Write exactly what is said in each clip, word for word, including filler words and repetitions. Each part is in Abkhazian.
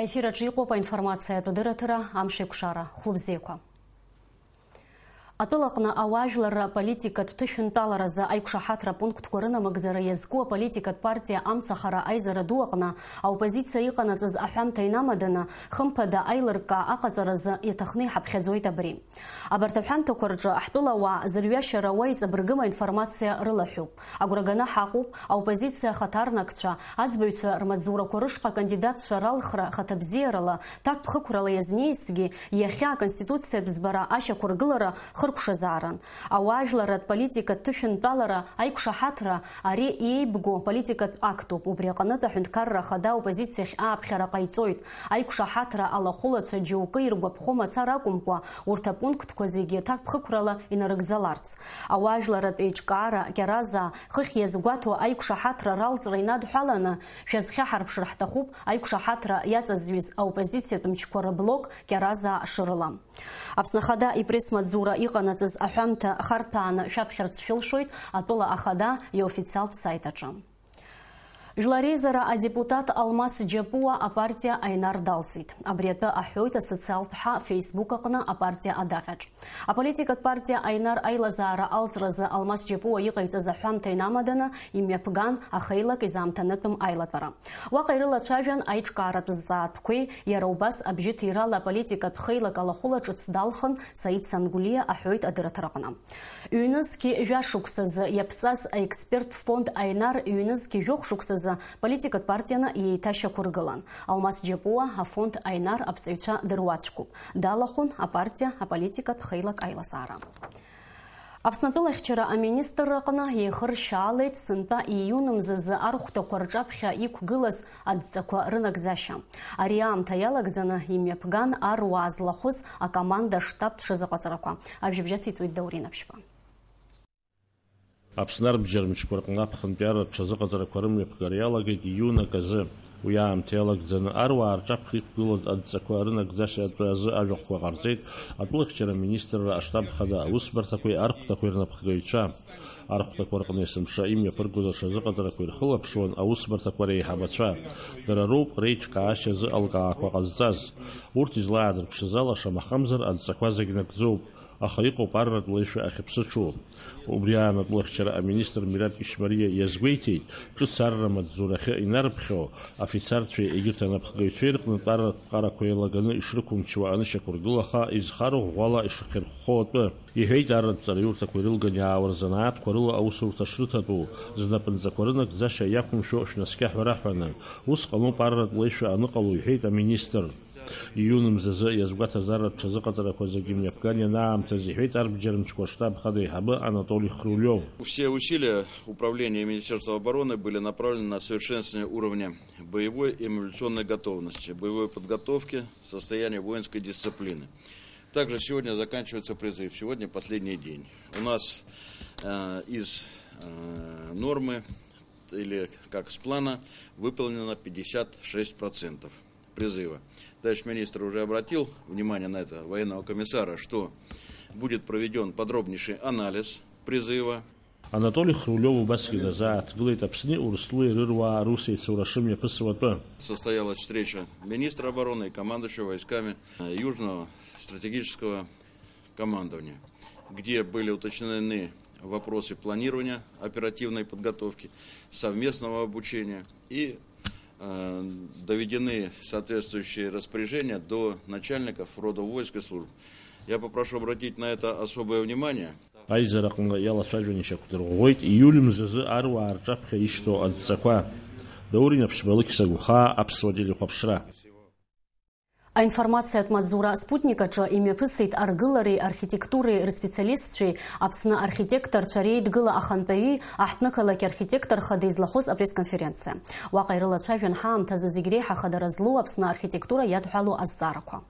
Аефир аҿы иҟоуп аинформациатә адырраҭара, амш еиқәшара. Хәлыбзиақәа. Атәылаҟны ауаажәларра политикатә ҭышәынтәаларазы аиқәшаҳаҭра пунктқәа рынамыгӡара иазку аполитикатә партиа Амцахара аизара ду аҟны аоппозициа иҟанаҵаз аҳәамҭа инамаданы, хымԥада аилыркаа аҟаҵаразы иаҭахны иҳаԥхьаӡоит абри. Абарҭ аҳәамҭақәа рҿы ҳтәылауаа зырҩашьара уа иҵабыргым аинформациа рылаҳәуп. Агәра ганы ҳаҟоуп, аоппозициа ахаҭарнакцәа, аӡбаҩцәа рмаҵзурақәа рышҟа акандидатцәа ралхра хаҭабзиарала, ҭакԥхықәрала иазнеизҭгьы, иахьа аконституциатә ӡбара ашьақәыргылара хыркәшазаарын. Ауаажәларратә политикатә ҭышәынтәалара аиқәшаҳаҭра, ари иеибгоу политикатә актуп. Убри аҟынтә Аҳәынҭқарра Ахада аоппозициахь ааԥхьара ҟаиҵоит. Аиқәшаҳаҭра алахәылацәа џьоукы иргәаԥхо мацара акәымкәа, урҭ апунктқәа зегьы ҭакԥхықәрала инарыгӡаларц. Ауаажәларратә еиҿкаара, Кьаразаа, хыхь иазгәаҭо аиқәшаҳаҭра ралҵра инадҳәаланы, шәазхьаҳарԥшыр ҳҭахуп аиқәшаҳаҭра иаҵазҩыз аоппозициатә мчқәа рыблок Кьаразаа шырыла. Аԥсны Ахада ипресс-маҵзура иҟанаҵаз аҳәамҭа харҭәааны шәаԥхьарц шәылшоит атәыла Ахада иофициалтә сайт аҿы. Жәлар реизара адепутат Алмас Џьапуа апартиа Аинар далҵит. Абри атәы аҳәоит асоциалтә ҳа Facebook аҟны апартиа адаҟьаҿ. Аполитикатә партиа Аинар аилазаара алҵразы Алмас Џьапуа иҟаиҵаз аҳәамҭа инамаданы имҩаԥган ахеилак изаамҭанытәым аилатәара. Уаҟа ирылацәажәан аиҿкааратә зҵаатәқәеи, иара убас абжьыҭирала аполитикатә хеилак алахәыла ҿыц далхын Саид Сангулиа, аҳәоит адырраҭараҟны. Ҩнызқьи жәашықәсазы иаԥҵаз аексперттә фонд Аинар ҩнызқьи жәохә шықәсазы политикатә партианы иеиҭашьақәыргылан. Алмас Џьапуа афонд Аинар аԥҵаҩцәа дыруаӡәкуп. Далахәын апартиа аполитикатә хеилак аилазаара. Аԥсны атәылахьчара аминистрра аҟны еихыршьаалеит сынтәа июн мзазы архәҭақәа рҿаԥхьа иқәгылаз адҵақәа рынагӡашьа. Ари аамҭа иалагӡаны имҩаԥган аруаа злахәыз акоманда штаб ҽазыҟаҵарақәа. Ажәабжь ациҵоит Даурен Аԥшьба. Аԥсны арбџьармчқәа рҟны аԥхынтәи арратә ҽазыҟаҵарақәа рымҩаԥгара иалагеит июн аказы. Уи аамҭа иалагӡаны аруаа рҿаԥхьа иқәгылаз адҵақәа рынагӡашьа атәы азы ажәахәқәа ҟарҵеит атәылахьчара аминистрра аштаб хада аусбарҭақәеи архәҭақәеи рнапхгаҩцәа. Архәҭақәа рҟны есымша имҩаԥыргоз аҽазыҟаҵарақәа ирхылаԥшуан аусбарҭақәа реиҳабацәа. Дара роуп реиҿкаашьа азы алкаақәа ҟазҵаз. Урҭ излаадырԥшыз ала, шамахамзар, адҵақәа зегь нагӡоуп, аха иҟоуп арратә леишәа ахьыԥсыҽу. Убри аан атәылахьчара аминистр Мираб Ишмариа иазгәеиҭеит, ҿыц арра маҵзурахьы инарыԥхьо афицарцәеи егьырҭ анапхгаҩцәеи рҟнытә арратә ԥҟарақәа еилаганы ишрықәымчуа анышьақәыргылаха, изхароу ӷәӷәала ишахьырхәхо атәы. Иҳәеит, арратә ҵараиурҭақәа ирылган иаауа рзанааҭқәа рыла аусурҭа шрыҭатәу, знапынҵақәа рынагӡашьа иақәымшәо шәнаскьа ҳәа раҳәаны. Усҟан ауп арратә леишәа аныҟало, иҳәеит аминистр. Июн мзазы иазгәаҭаз арратә ҽазыҟаҵарақәа зегьы мҩаԥган ианаамҭаз, иҳәеит арбџьармчқәа штаб хада аиҳабы Анатоли Хрулиов. Все усилия Управления Министерства обороны были направлены на совершенствование уровня боевой и мобилизационной готовности, боевой подготовки, состояния воинской дисциплины. Также сегодня заканчивается призыв. Сегодня последний день. У нас, э, из, э, нормы или как с плана выполнено пятьдесят шесть процентов призыва. Товарищ министр уже обратил внимание на это, военного комиссара, что будет проведен подробнейший анализ призыва. Анатоли Хрулиов убасгьы дазааҭгылеит Аԥсни Урыстәылеи рыруаа русеицура шымҩаԥысуа атәы. Состоялась встреча министра обороны и командующего войсками, э, Южного стратегического командования, где были уточнены вопросы планирования оперативной подготовки, совместного обучения и, э, доведены соответствующие распоряжения до начальников родов войск и служб. Я попрошу обратить на это особое внимание. Аизараҟны иалацәажәаны ишьақәдырӷәӷәеит ииуль мзазы аруаа рҿаԥхьа ишьҭоу адҵақәа. Даурен Аԥшьба, Алықьса Гәхаа, Аԥсуа телехәаԥшра. Аинформациатә маҵзура Спутник аҿы имҩаԥысит аргылареи архитектуреи рспециалистцәеи Аԥсны архитекторцәа реидгыла ахантәаҩи аҳҭнықалақь архитектор хада излахәыз апресс-конференциа. Уаҟа ирылацәажәан ҳаамҭазы зегь реиҳа хадара злоу Аԥсны архитектура иадҳәалоу азҵаарақәа.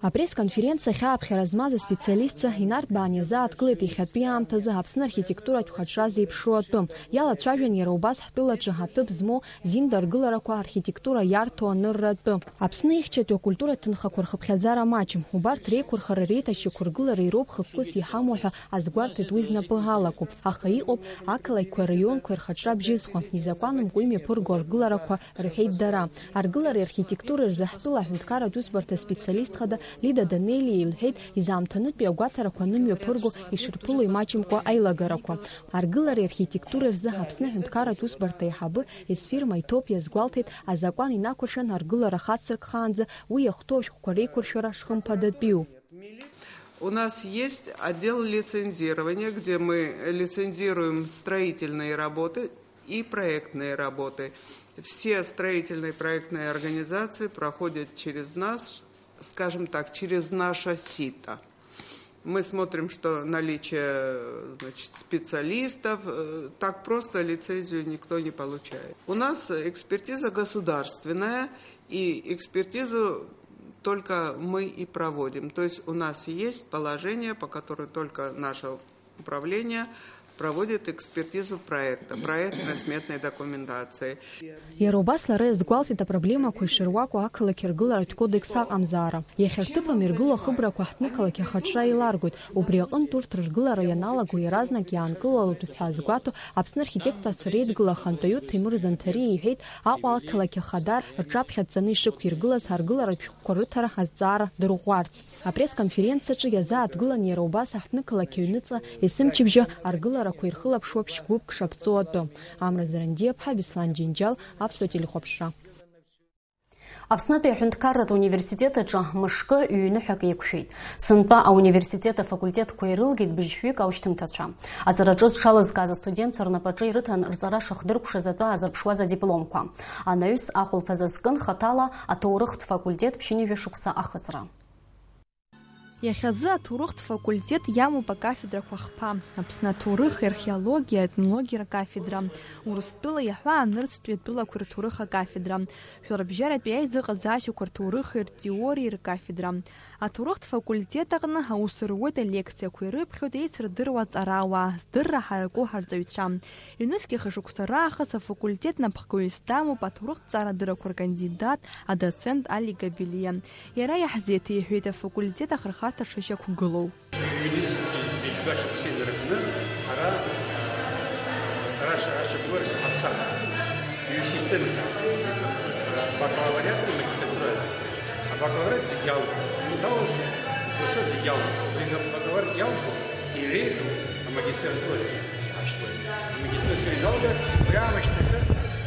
Апресс-конференциа ахь ааԥхьара змаз аспециалистцәа инарҭбаан иазааҭгылеит иахьатәи аамҭазы Аԥсны архитектуратә хаҿра зеиԥшроу атәы. Иалацәажәон иара убас ҳтәылаҿы аҭыԥ змоу Зинда аргыларақәа, архитектура иарҭо анырра атәы. Аԥсны ихьчатәи акультуратә ҭынхақәа рхыԥхьаӡара маҷым. Убарҭ реиқәырхара, реиҭашьақәыргылара ироуп хықәкыс иҳамоу ҳәа азгәарҭеит уи знапы алаку. Аха иҟоуп ақалақьқәеи араионқәеи рхаҿра бжьызхуа, изакәанымкәа имҩаԥырго аргыларақәа, рҳәеит дара. Аргылареи архитектуреи рзы ҳтәыла аҳәынҭқарратә усбарҭа специалист хада Лида Данелиа илҳәеит, изаамҭанытәи агәаҭарақәа анымҩаԥырго ишырԥыло имаҷымкәа аилагарақәа. Аргылареи архитектуреи рзы Аԥсны аҳәынҭқарратә усбарҭа аиҳабы Есфир Маиҭоԥ иазгәалҭеит, азакәан инақәыршәан аргылара хацыркхаанӡа уи иахәҭоу ашәҟәқәа реиқәыршәара шхымԥадатәиу. У нас есть отдел лицензирования, где мы лицензируем строительные работы и проектные работы. Все строительные проектные организации проходят через нас, скажем так, через наше сито. Мы смотрим, что наличие, значит, специалистов, э, так просто лицензию никто не получает. У нас экспертиза государственная, и экспертизу только мы и проводим. То есть у нас есть положение, по которому только наше управление проводит экспертизу проекта, проектно-сметной документации. Иара убас лара иазгәалҭеит апроблемақәа ишыруаку ақалақь аргыларатә кодекс аҟамзаара. Иахьа рҭыԥ амҩаргыло ахыбрақәа ҳҭнықалақь ахаҿра еиларгоит. Убри аҟынтә урҭ рыргылара ианалаго иаразнак иаанкылалоит ҳәа азгәаҭо Аԥсны архитекторцәа реидгыла ахантәаҩы Ҭемыр Занҭариа иҳәеит, Аҟәа ақалақь ахада рҿаԥхьа дцаны ишықәиргылаз аргыларатә шәҟәқәа рыҭара азҵаара дырӷәӷәарц. Апресс-конференциаҿы иазааҭгылан иара убас аҳҭнықалақь аҩныҵҟа есымчыбжьа аргыларақәа ирхылаԥшуа ԥшь-гәыԥк шаԥҵоу атәы. Амра Зарандиаԥҳа, Беслан Џьынџьал, Аԥсуа телехәаԥшра. Аԥснытәи аҳәынҭқарратә университет аҿы мышкы ҩ-ныҳәак еиқәшәеит. Сынтәа ауниверситет афакультетқәа ирылгеит быжьшәҩык аушьҭымҭацәа. Аҵараҿы зҽалызкааз астудентцәа рнапаҿы ирыҭан рҵара шахдыркәшаз атәы аазырԥшуаз адипломқәа. Анаҩс ахәылԥазы зкын хаҭала аҭоурыхтә факультет ԥшьынҩажәа шықәса ахыҵра. Иахьазы аҭоурыхтә факультет иамоуп акафедрақәа хԥа, Аԥсны аҭоурых, археологиа, аетнологиа ркафедра, Урыстәыла иаҳәа анырцәтәи атәылақәа рҭоурых акафедра, Шәларбжьаратәи аизыҟазаашьақәа рҭоурыхи ртеориеи ркафедра. Аҭоурыхтә факультет аҟны аус руеит алекциақәа ирыԥхьоит еицырдыруа аҵарауаа, здырра ҳараку ҳарҵаҩцәа. Ҩнызқьи хышықәса раахыс афакультет напхгаҩыс дамоуп аҭоурыхҭҵаарадыррақәа ркандидат, адоцент Али Габелиа. Иара иаҳзеиҭеиҳәеит афакультет ахырхарҭа шышьақәгылоу. Ҩнызқьи ҩажәа шықәса инаркны ҳара, а, аҵара ша-, ашьақәгылара шаҳаԥсахуа. Ҩ-системак. Бакалавриати магистратуреи. Абакалавриат зегь иалгон. Инҭалоз излаҿыз зегь иалгон. Убри абакалавриат иалгон, иреиӷьу амагистратура ашьҭуеит. Амагистратура иналга, уи аамышьҭахь,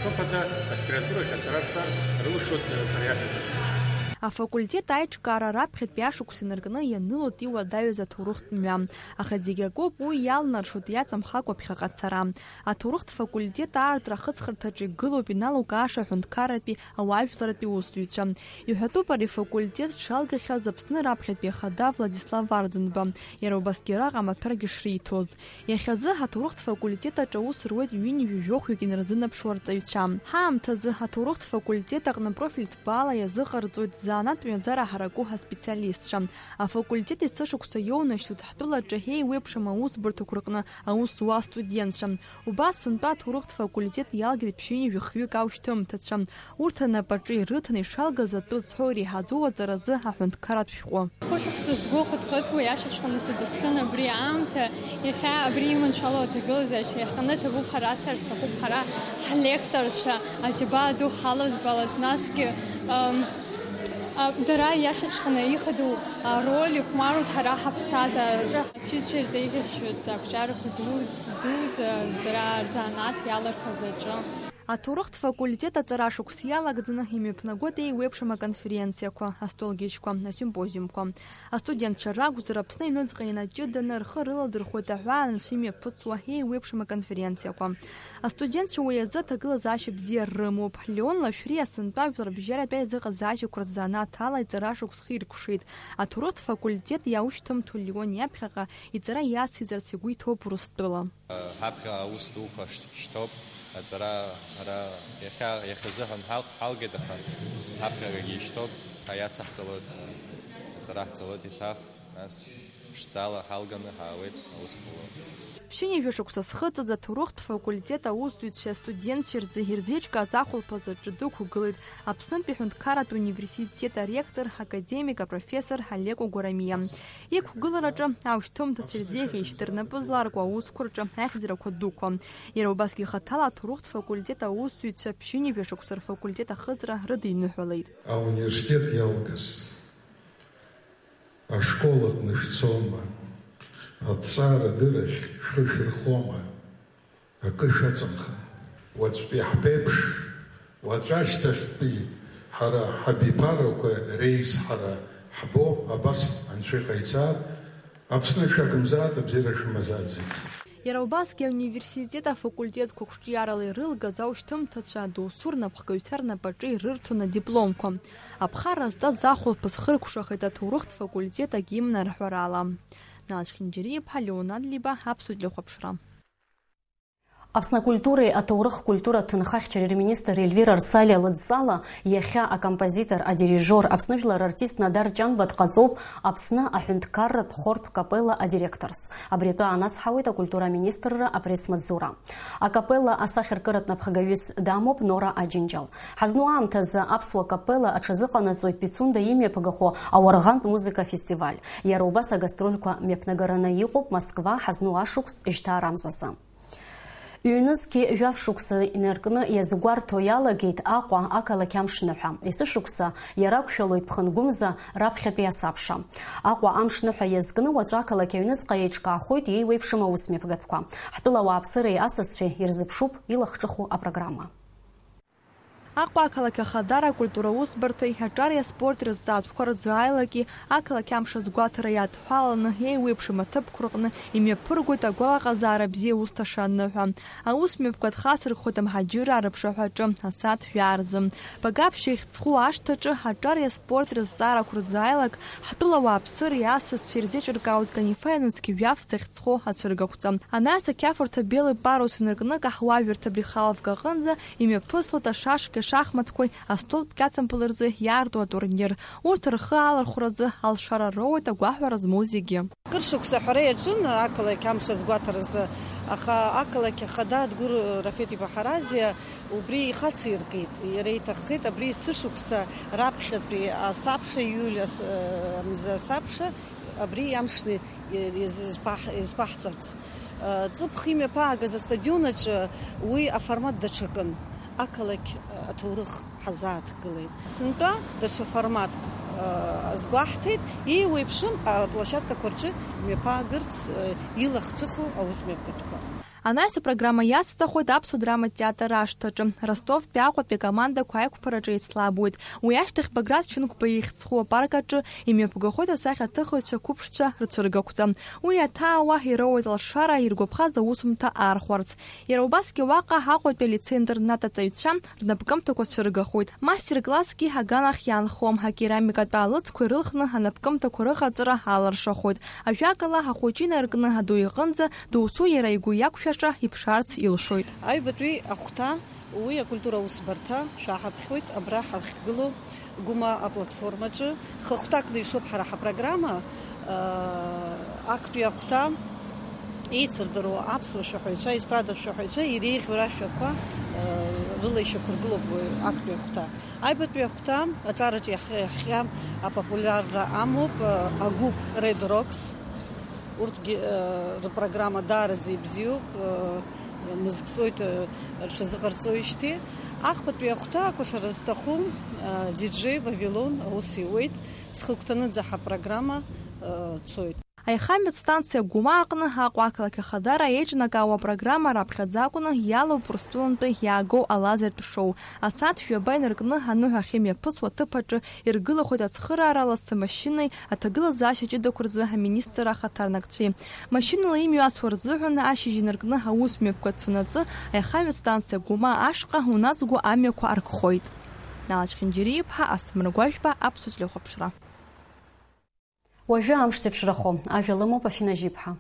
хымԥада, аспирантурахь ацара рцар рылшоит, аҵара иацырҵар рылшоит. Афакультет аиҿкаара раԥхьатәи ашықәс инаркны ианылоит иуадаҩыз аҭоурыхтә мҩа, аха зегь акоуп, уи иалнаршоит иаҵамхакәа ԥхьаҟа ацара. Аҭоурыхтә факультет аартра ахыҵхырҭаҿы игылоуп иналукааша аҳәынҭқарратәи ауаажәларратәи усзуҩцәа. Иҳәатәуп ари афакультет дшалгахьаз Аԥсны раԥхьатәи ахада Владислав Арӡынба, иара убасгьы араҟа амаҭәаргьы шриҭоз. Иахьазы аҭоурыхтә факультет аҿы аус руеит ҩынҩажәи жәохәҩык инарзынаԥшуа арҵаҩцәа. Ҳаамҭазы аҭоурыхтә факультет аҟны профиль ҭбаала иазыҟарҵоит ззанааҭтә мҩаӡара ҳараку ҳаспециалистцәа. Афакультет есышықәса иоунашьҭуеит ҳтәылаҿы еиуеиԥшым аусбарҭақәа рҟны аус зуа астудентцәа. Убас сынтәа аҭоурыхтә факультет иалгеит ԥшьынҩажәи хҩык аушьҭымҭацәа. Урҭ рнапаҿы ирыҭаны ишалгаз атәы зҳәо иреиҳаӡоу аҵаразы аҳәынҭқарратә шәҟәы. Хәышықәса сгәы хыҭхыҭуа иашаҵәҟьаны сазыԥшын абри аамҭа. Иахьа абри иманшәалоу аҭагылазаашьа иаҳҟьаны ҭабуп ҳәа расҳәар сҭахуп ҳара ҳлекторцәа, аџьабаа ду ҳалазбалаз, насгьы, ам, а, дара иашаҵәҟьаны ихадоу, а, роль ихәмаруеит ҳара ҳаԥсҭазаараҿы. Сҩызцәа ирзеиӷьасшьоит ақәҿиарақәа дуӡ-, дуӡӡа дара рзанааҭ иалархәыз аҿы. Аҭоурыхтә факультет аҵара шықәс иалагӡаны имҩаԥнагоит еиуеиԥшым аконференциақәа, астолгьежьқәа, асимпозиумқәа. Астудентцәа ракәзар, Аԥсны аҩныҵҟа инаҷыданы рхы рыладырхәоит аҳәаанырцә имҩаԥысуа еиуеиԥшым аконференциақәа. Астудентцәа уи азы аҭагылазаашьа бзиа рымоуп. Леон Лашәриа сынтәа жәларбжьаратәи аизыҟазаашьақәа рзанааҭ ала иҵара шықәс хиркәшеит. Аҭоурыхтә факультет иаушьҭымҭоу Леон иаԥхьаҟа иҵара иациҵарц игәы иҭоуп Урыстәыла. Ҳаԥхьа аус дуқәа шьҭоуп, аҵара ара иахьа, иахьазыҳәан ҳал-, ҳалгеит, аха ҳаԥхьагагьы ишьҭоуп, ҳаиацаҳҵалоит. Ҵара ҳҵалоит еиҭах, нас ԥшӡала ҳалганы ҳаауеит аус ҟало. Ԥшьынҩажәа шықәса зхыҵыз аҭоурыхтә факультет аусзуҩцәа, астудентцәа рзы ирзеиҿкааз ахәылԥаз аҿы дықәгылеит Аԥснытәи аҳәынҭқарратә университет аректор, академик, апрофессор Алеко Гәарамиа. Иқәгылараҿы аушьҭымҭацәа ирзеиӷьеишьеит рнапы зларку аусқәа рҿы ахьӡарақәа дуқәа. Иара убасгьы хаҭала аҭоурыхтә факультет аусзуҩцәа ԥшьынҩажәа шықәса рфакультет ахыҵра рыдиныҳәалеит. Ауниверситет иалгаз ашкол аҟны шәцома? Аҭҵаарадырахь шәхы шәырхома? Акы шәаҵамхан. Уаҵәтәи ҳԥеиԥш, уаҵәашьҭахьтәи ҳара ҳабиԥарақәа реизҳара ҳбо, абас Анцәа иҟаиҵар, Аԥсны шәагымзааит, абзиара шәымазааит зегьы. Иара убасгьы ауниверситет афакультетқәа қәҿиарала ирылгаз аушьҭымҭацәа, доусу рнапхгаҩцәа рнапаҿы ирырҭон адипломқәа. Аԥхарра зҵаз ахәылԥаз хыркәшахеит аҭоурыхтә факультет агимн арҳәарала. Налч Хинџьариа-иԥҳа, Леонид Либа, Аԥсуа телехәаԥшра. Аԥсны акультуреи аҭоурых-культура ҭынхахьчареи рминистр Ельвира Рсалиа лыдҵала, иахьа акомпозитор, адирижиор, Аԥсны жәлар рартист Надар Ҷанба дҟаҵоуп Аԥсны аҳәынҭқарратә хортә капелла адиректорс. Абри атәы аанацҳауеит акультура аминистрра апресс-маҵзура. Акапелла асахьаркыратә напхгаҩыс дамоуп Нора Аџьынџьал. Ҳазну аамҭазы аԥсуа капелла аҽазыҟанаҵоит Пицунда имҩаԥгахо ауарӷантә музыка фестиваль. Иара убас агастрольқәа мҩаԥнагараны иҟоуп Москва ҳазну ашықәс жьҭаарамзазы. Ҩнызқьи жәаф шықәса инаркны иазгәарҭо иалагеит Аҟәа ақалақь амшныҳәа. Есышықәса иарақәшәалоит Ԥхынгәымза раԥхьатәи асабша. Аҟәа амшныҳәа иазкны уаҵәы ақалақь аҩныҵҟа еиҿкаахоит иеиуеиԥшым аусмҩаԥгатәқәа. Ҳтәыла ауааԥсыреи асасцәеи ирзыԥшуп илахҿыху апрограмма. Аҟәа ақалақь ахадара акультура усбарҭеи аҿари аспорти рызҵаатәқәа рзы аилаки ақалақь амш азгәаҭара иадҳәаланы еиуеиԥшым аҭыԥқәа рҟны имҩаԥыргоит агәалаҟазаара бзиа усҭаша аныҳәа. Аусмҩаԥгатә хасыркхоит амҳаџьыраа рыԥшаҳәаҿы, асааҭ жәаа рзы. Багаԥшь иахьӡху ашҭаҿы аҿари аспорти рызҵаарақәа рзы аилак ҳтәыла ауааԥсыреи асасцәеи ирзеиҿыркаауеит Канифа Енысқьи жәаф захьӡ ҵхо ацәыргақәҵа. Анаҩс ақьафурҭа Белый парус инаркны акаҳуажәырҭа Брехаловка аҟынӡа имҩаԥыслоит ашашки ашахматқәеи астол кьацампыл рзы иаарту атурнир. Урҭ рхы алархәразы алшара роуеит агәаҳәара змоу зегьы. Кыр шықәса аҳәара иаҿын ақалақь амш азгәаҭаразы, аха ақалақь ахада Адгәыр Рафеҭ-иԥа Ҳаразиа убри ихациркит. Иара иҭаххеит абри есышықәса раԥхьатәи асабша, ииуль ас-, мза асабша, абри иамшны избаҳ-, избаҳҵарц. Ҵыԥх имҩаԥаагаз астадион аҿы уи аформат даҽакын. Ақалақь аҭоурых ҳазааҭгылеит. Сынтәа даҽа форматк азгәаҳҭеит, еиуеиԥшым аплощадкақәа рҿы имҩаԥаагарц илахҿыху аусмҩаԥгатәқәа. Анаҩс апрограмма иацҵахоит Аԥсуа драматә театр ашҭаҿы. Ростовтәи Аҟәатәи акомандақәа аиқәԥараҿы еицлабуеит. Уи ашьҭахь Баграт Шьынқәба ихьӡ зху апарк аҿы имҩаԥгахоит асахьаҭыхыҩцәа қәыԥшцәа рцәыргақәҵа. Уи аҭаауа ироуеит алшара, иргәаԥхаз аусумҭа архәарц. Иара убасгьы уаҟа Аҟәатәи алицеи-интернат аҵаҩцәа рнапкымҭақәа цәыргахоит. Мастер-классгьы аганахь иаанхом, акерамикатә аалыҵқәа ирылхны анапкымҭақәа рыҟаҵара алыршахоит. Ажәакала, ахәыҷы инаркны аду иҟынӡа доусу иара игәы иақәшәаша иԥшаарц илшоит. Аҩбатәи ахәҭа уи акультура аусбарҭа шәаҳаԥхьоит, абра ҳахьгылоу Гәыма аплатформаҿы. Хыхәҭакны ишоуп ҳара ҳапрограмма, аа, актәи ахәҭа еицырдыруа аԥсуа шәаҳәаҩцәа, естрадатә шәаҳәаҩцәа иреиӷьу рашәақәа, аа, рыла ишьақәыргылоуп уи актәи ахәҭа. Аҩбатәи ахәҭа аҿараҿы иахьа, иахьа апопулиарра амоуп, аа, агәыԥ Red Rocks. Урҭгьы, э, рпрограмма даараӡа ибзиоуп, э, мызкҵоит, э, рҽазыҟарҵоижьҭеи. Ахԥатәи ахәҭа акәашара зҭаху, э, диџеи Вавилон аус иуеит, ҵхыгәҭаныӡа ҳапрограмма, э, цоит. Аихамҩатә станциа Гәыма аҟны Аҟәа ақалақь ахадара еиҿнакаауа апрограмма раԥхьаӡа акәны иалоуп Урыстәылантәи иаагоу алазертә шоу. Асааҭ жәаба инаркны аныҳәа ахьымҩаԥысуа аҭыԥ аҿы иргылахоит ацхыраара ласы машьынеи аҭагылазаашьа ҷыдақәа рзы аминистр ахаҭарнакцәеи. Машьынала имҩасуа рзыҳәан ашьыжь инаркны аус мҩаԥгацо наҵы аихамҩатә станциа Гәыма ашҟа уназго амҩақәа аркхоит. Налач Хинџьариа-иԥҳа, Асҭамыр Гәажәба, Аԥсуа телехәаԥшра. Уажәы амш зеиԥшрахо ажәа лымоуп Афина Жьиԥҳа.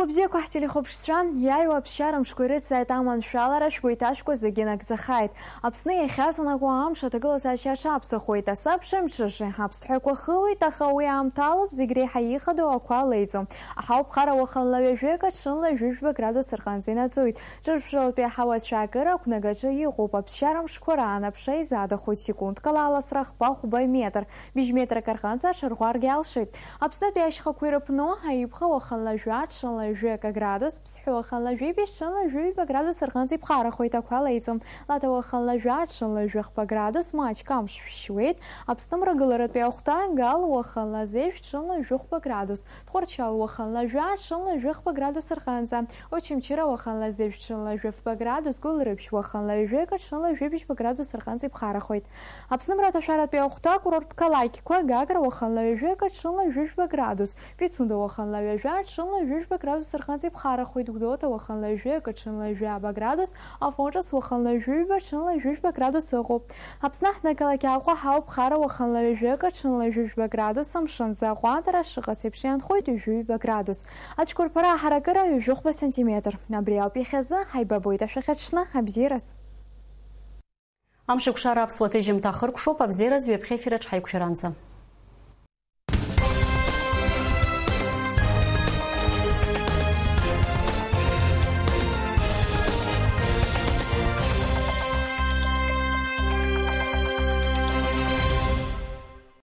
Бзиақәа ҳтелехәаԥшцәа, иааиуа аԥсшьара мшқәа ирыцзааит аманшәалара, шәгәы иҭашәкуа зегьы нагӡахааит. Аԥсны иахьаҵанакуа амш аҭагылазаашьа аҽаԥсахуеит, асабша мҽыжи аԥсҭҳәақәа хылоит, аха уи аамҭалоуп зегь реиҳа ихадоу ақәа леиҵо. Аҳауа ԥхара уахынла ҩажәи акы, ҽынла жәыжәба градус рҟынӡа инаӡоит. Ҿырԥшралтәи аҳауа ацәаакыра ақәнагаҿы иҟоуп. Аԥсшьара мшқәа раан аԥша изаадахоит, секундкала аласра хԥа-хәба метр, быжь метрак рҟынӡа аҽарӷәӷәаргьы алшоит. Аԥснытәи ашьхақәа ирыԥну аиԥха уахынла жәа, ҽынла жәаҩа градус, Ԥсҳәы уахынла жәибжь, ҽынла жәаҩба градус рҟынӡа иԥхарахоит, ақәа леиҵом. Лаҭа уахынла жәа, ҽынла жәахба градус, маҷк амш шәшьуеит. Аԥсны мрагыларатәи ахәҭа, Гал уахынла зежә, ҽынла жәохәба градус, Тҟәарчал уахынла жәа, ҽынла жәохәба градус рҟынӡа, Очамчыра уахынла зежә, ҽынла жәохәба градус, Гәылрыԥшь уахынла ҩажәи акы, ҽынла жәибжьба градус рҟынӡа иԥхарахоит. Аԥсны мраҭашәаратәи ахәҭа, курорттә қалақьқәа, Гагра уахынла ҩажәи акы, ҽынла жәыжәба градус, Пицунда уахынла ҩажәа, ҽынла жәыжәба градус рҟынӡа иԥхарахоит, Гәдоуҭа уахынла ҩажәи акы, ҽынла ҩажәи ааба градус, Афон ҿыц уахынла ҩажәи ҩба, ҽынла ҩажәи жәба градус ыҟоуп. Аԥсны аҳҭнықалақь Аҟәа ҳауа ԥхара уахынла ҩажәи акы, ҽынла ҩажәи жәба градус, амшын аӡы аҟәандара шыҟац еиԥш иаанхоит ҩажәи ҩба градус. Ацәқәырԥара аҳаракыра ҩажәи хәба сантиметр. Абри ауп иахьазы, ҳаибабоит ашәахьаҽны, абзиараз. Амшеикәшара аԥсуа ҭыжьымҭа ахыркәшоуп, абзиараз ҩаԥхьа ефираҿ ҳаиқәшәаранӡа.